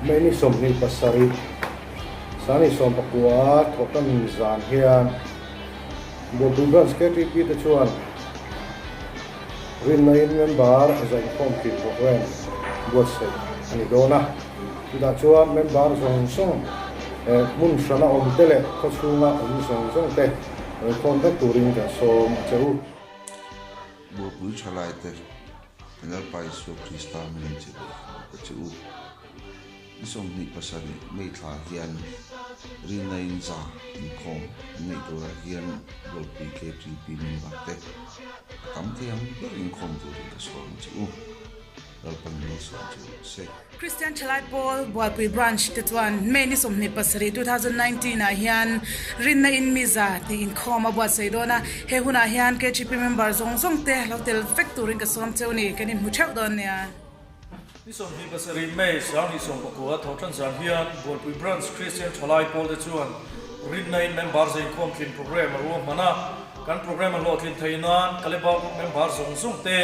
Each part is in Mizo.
May ni 27, Sani 19 thawhtan zan hian Bualpui Branch KTP te chuan Rinna in member zainkhawm thin programme buatsaih a ni dawn a. Chutah chuan member zawng zawng hmun hrana awm te leh khawchhunga awm zawng zawng te rawn khawm vek turin kan sawm a che u. Bualpui thalaite kan Lalpa Isua Krista hmingin che leh ka che u. Ni 27 May thla hian Rinna in za inkhawm an neih turah hian Bualpui KTP member te a tam thei ang ber inkhawm turin ka sawm a che u. Lalpan malsawm chu rawh se. Kristian Thalai Pawl Bualpui Branch te chuan May ni 27, 2019 ah hian Rinna in mi za tih inkhawm a buatsaih dawn a. He hunah hian KTP member zawng zawng te lo tel vek turin ka sawm cheu ni, kan inhmu theuh dawn nia. Ni 27 May 2019 thawhtan zan hian Bualpui Branch Kristian Thalai Pawl te chuan Rinna in member zeinkhawm tlin programme a ruahman a. Kan programme a hlawhtlin theih nan Kaleba Group member zawng zawng te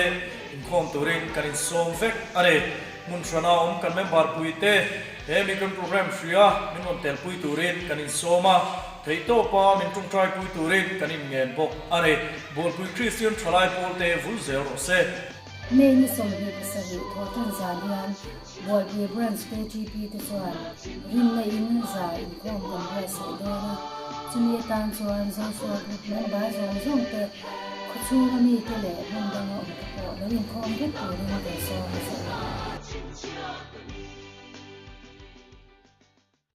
inkhawm turin kan insawm vek a ni. Hmun hrana awm kan member pui te he mi kan programme hria min rawn telpui turin kan insawm a, theihtawpa min tawngtaipui turin kan inngen bawk a ni. Bualpui Kristian Thalai Pawl te vul zel rawh se. May ni 27 thawhtan zan hian Bualpui Branch KTP te chuan rinna in za inkhawm kan buatsaih dawn a, chumi atan chuan Zosual Group member zawng zawng te, khawchhunga mite leh hmun danga awm te pawh lo inkhawm vek turin kan sawm a che u.